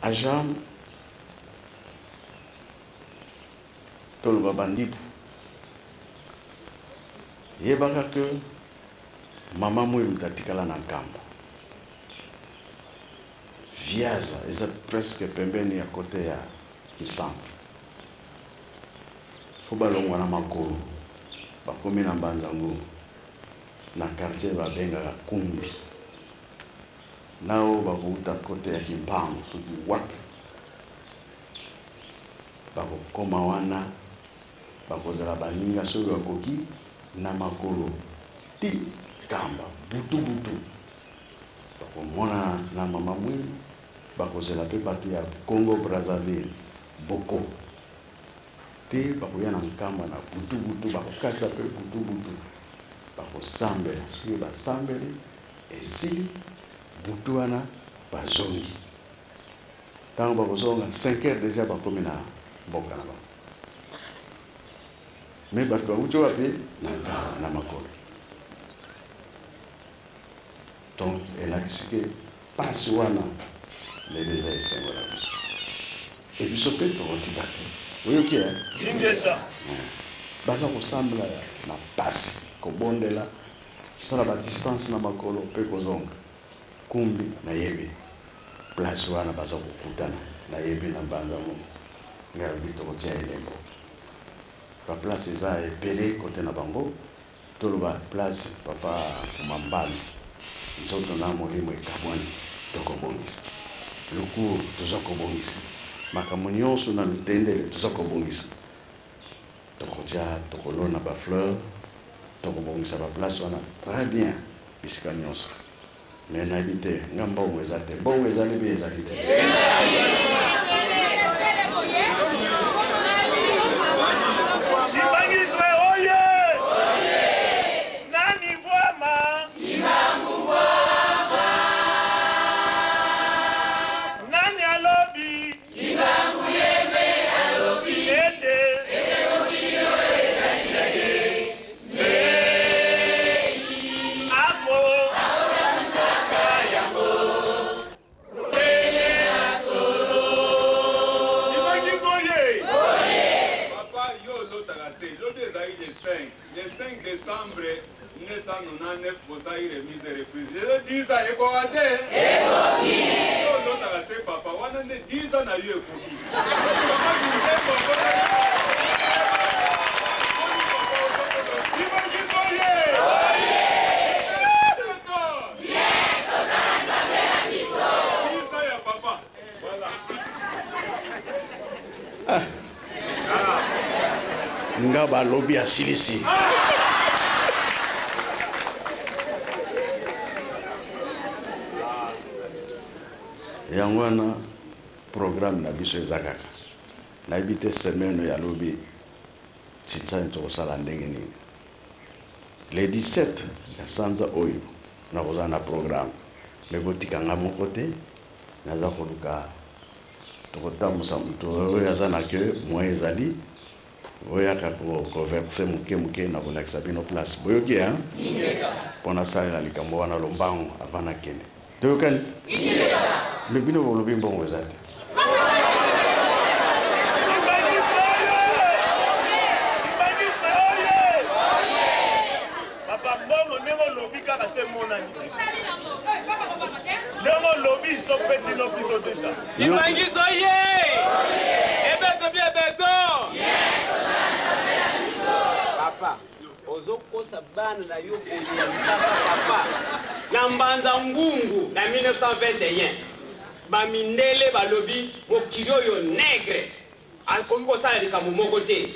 Ajam toloba bandibu yebaka que mama Mwilu atikala na Nkamba. Viaza eza presque pembeni ya kote ya Kisantu. Fo balongwa na makolo bakomi na Mbanza Ngungu na quartier babengaka Kumbi. Nao bakouta kote ya Kimpangu soki wapi bakokoma wana bakozala baninga soki bakoki na makolo ti Nkamba butu butu bakomonana na mama Mwilu bakozela pe bato ya Congo Brazzaville boko te bakoya na Nkamba na butu butu bakokatisa pe butu butu bakosambela soki basambeli esili butu wana bazongi ntango bakozonga 5 heures deja bakomi na mboka na bango me bato bauti wapi na Nkamba na makolo donc elakisi ke pasi wana lelo eza esengo na biso e biso mpe tokotika te oyoki Ingeta. Baza kosambela na pasi kobondela kosala ba distance na makolo mpe kozonga kumbi nayebi place wana baza kokutana nayebi na Mbanza Ngungu ngai alobi tokotia elembo ba place eza ebele kote na bango toloba place papa Mambandi nzoto na molimo ekabwani tokobongisa lukuru toza kobongisa makambo nyonso na lutendele toza kobongisa tokotia tokolona ba fleur tokobongisa ba place wana très bien bisika nyonso me nayebi te nga mbongo eza te mbongo ezali bi ezali te. Kimbanguisme oye! Nani mvwama? Nani alobi? Ete ako Kimbanguisme oye! Papa, yo olotaka te. Lobi ezalaki le 5. Le 5 décembre 1999, bosali remise et reprise. Lelo 10 ans ekoka te? Yo olotaka te papa, wana nde 10 ans na yo ekoki. Papa Kindembo Kimbanguisme oye! 10 ans ya papa. Voilà. Nga balobi asilisi yango wana programme na biso eza kaka nayebi te semaine ya lobi Tsinsani tokosala ndenge nini le 17 ya sanza oyo nakozala na programme me botika nga moko te naza koluka tokotambusa moto oyo aza na ke moyen ezali oyaka koverse moke moke na kolakisa bino place boyoki hein mpo nasalela likambo wana lombango avant nakende toyokani me bino bolobi mbongo eza te. Kimbanguisme oye! Kimbanguisme oye! Papa mbongo ndenge olobi kaka se monani ndenge olobi sopesi no biso deja. Kimbanguisme oye! Ebeto bi ebeto! Papa, ozokosa bana na yo boye ya misasa papa. Na Mbanza Ngungu na 1921 bamindele balobi mokili oyo negre akoki kosala likambo moko te.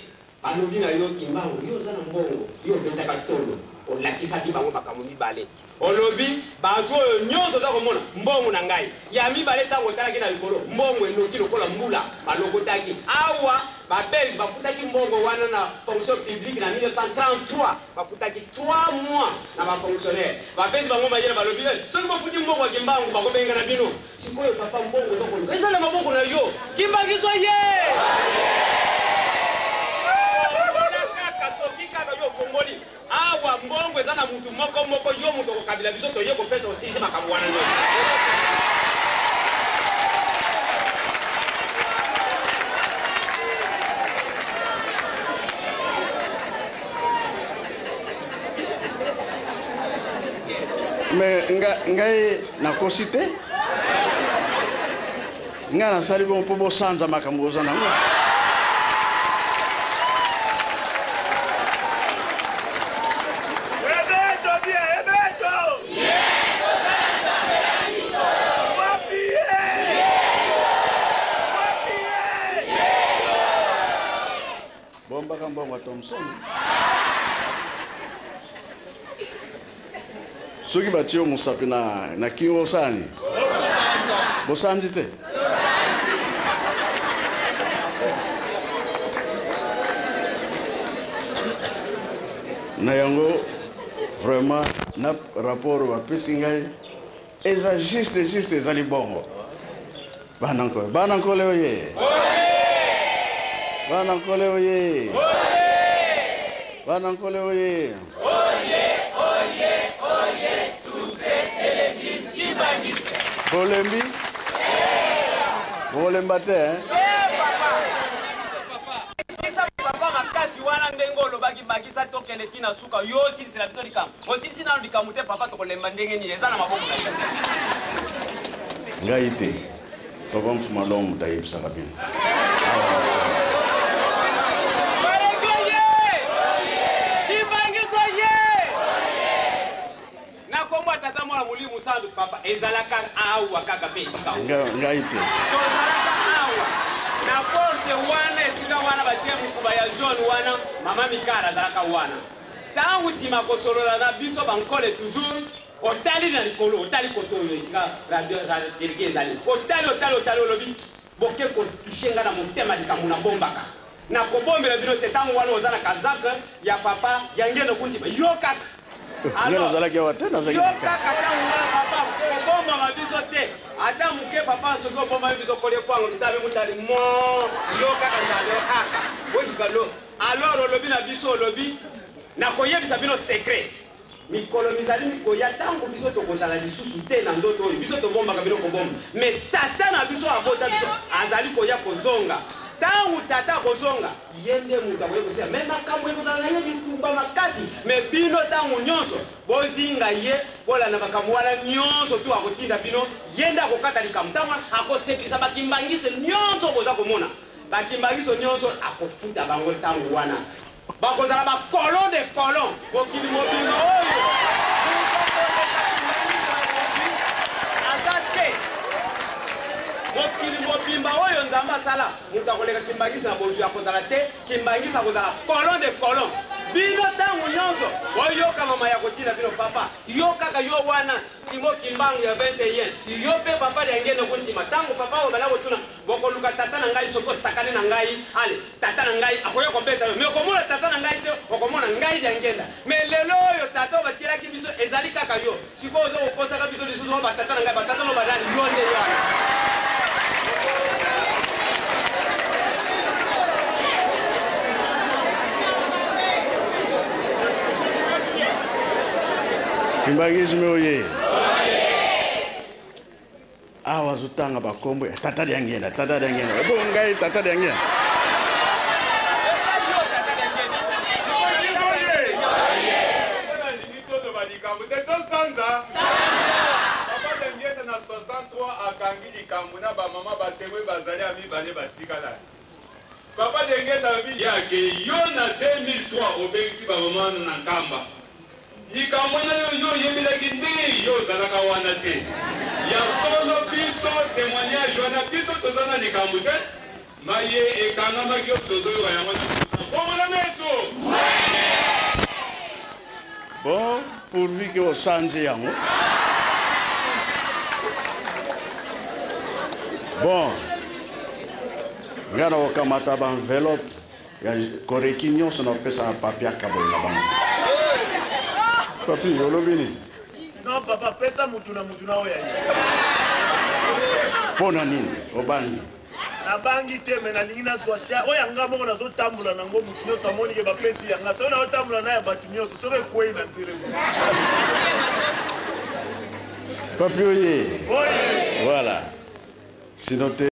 Balobi na yo Kimbangu, yo oza na mbongo, yo obetaka tolo, olakisaki bango makambo mibale. Olobi bato oyo nyonso oza komona mbongo na ngai. Ya mibale ntango otalaki na likolo mbongo enoki lokola mbula balokotaki. Awa ba Belge bafutaki mbongo wana na fonction publique na 1933 bafutaki 3 mois na ba fonctionnaire. Bapesi bango mayele balobi soki bofuti mbongo ya Kimbangu bakobengana bino. Sikoyo papa mbongo oza koluka eza na maboko na yo. Kimbanguisme ye! Kaka soki kaka yo ofongoli awa mbongo eza na mutu moko moko yo moto okokabila biso toye kopesa osilisi makambo wana nyonso. Ngai nakosi te. Ngai nasali bongo mpo bosanza makambo boza nango. Ebeto bien, ebeto! Wapi ye? Wapi ye? Bombaka mbongo ya Thomson. Soki batie yo mosapi na kingo osala nini? Bosanzi te. Na yango vraiment na rapport bapesi ngai eza juste juste, ezali bongo. Bana Nkole, bana Nkole oye! Bana Nkole oye! Bana Nkole oye! Bolembi? Bolemba te, hein? Bakisa papa makasi wana ndenge olobaki, bakisa tokende ti na suka. Yo osilisela biso likambo, osilisi nano likambo te papa, tokolemba ndenge nini? Eza na maboko na yo. Ngai te, papa Mfuma Longo moto ayebisaka bino. Bareglo ye Kimbanguiste ye na kombo ya Tata, Mwana, Molimo Santu. Papa, ezalaka awa kaka mpe esika oyo. Ngai te. Tozalaka awa na porte wana, esika wana batie mokuba ya jaune wana. Mama Mikala azalaka wana. Ntango nsima kosolola na biso bankole, toujours otali na likolo, otali koto oyo esika radio radio ezali, otali, otali, otali, olobi boke kotoucher nga na motema. Likambo nabombaka, nakobombela bino te. Ntango wana oza na kazake ya papa ya ngendo kuntima, yo kaka. Ngai nazalaki awa te, nazalaki yo na kati. Kaka ntango wana papa, kobombama biso te ata moke. Papa, soki obombami biso kolie kwango tutabi mutali mo yo kaka nzambe kaka oyika lo. Alors olobi na biso, olobi nakoyebisa bino secret: mikolo mizali mikoya, ntango biso tokozala lisusu te na nzoto oyo, biso tobombaka bino kobomba, mais tata na biso abota biso azali koya kozonga. Ntango tata akozonga, ye nde moto akoya kosila mais makambo ekozala na ye bitumba makasi. Mais bino ntango nyonso bozinga ye, bolanda makambo wana nyonso tu akotinda bino. Ye nde akokata likambo. Ntango wana akosepelisa bakimbangise nyonso boza komona, bakimbangise nyonso akofuta bango. Ntango wana bakozala bacolon de colon mokili mobimba oyo. Aza te mokili mobimba oyo Nzambe asala, moto akoleka Kimbangisi na bozwi akozala te. Kimbangisi akozala colon de colon. Bino ntango nyonso boyoka mama ya kotina bino. Papa, yo kaka yo wana Simo Kimbangu ya 21, yo mpe papa Liangende kontima. Ntango papa oyo bala kotuna bokoluka tata na ngai, soki osakani na ngai, ale tata na ngai akoya kobeta yo. Mais okomona tata na ngai te, okomona ngai Liangenda. Mais lelo oyo tata oyo batielaki biso ezali kaka yo. Sikoyo oza kokosaka biso lisusu oyo batata na ngai, batata no banani? Yo nde yo wana. Kimbanguisme oye! Awa azotanga bakombo ya tata Diangenda, tata Diangenda. Ebo ngai tata Diangenda. Nalingi toloba likambo te, tosanza papa Diangienda na 63 akangi likambo na bamama batemwe bazali ya mibale batikala. Papa Diangienda alobi yake yo na 2003 obengisi bamama wana na Nkamba. Likambo wana yo yo oyebelaki nde yo ozalaka wana te. Ya solo, biso témoignage wana, biso toza na likambo te. Maye ekangamaki oyo tozoyoka yango na bongo na meso. Bon, pourvu que osanzi yango. Bon, ngai na kokamata baenveloppe ya koreki nyonso na kopesa na papi akabolela bango. Papi, olobi nini? Non papa, pesa mutu na mutu na oyo ya ye. Mpo na nini obangi? Nabangi te, mais nalingi nazwa sha oyo yanga moko nazotambola nango. Mutu nyonso amoni ke bapesi yanga. Soki nazotambola na ya bato nyonso, soki ekwei na nzela. Papi oye! Oye! Voilà, sinon te.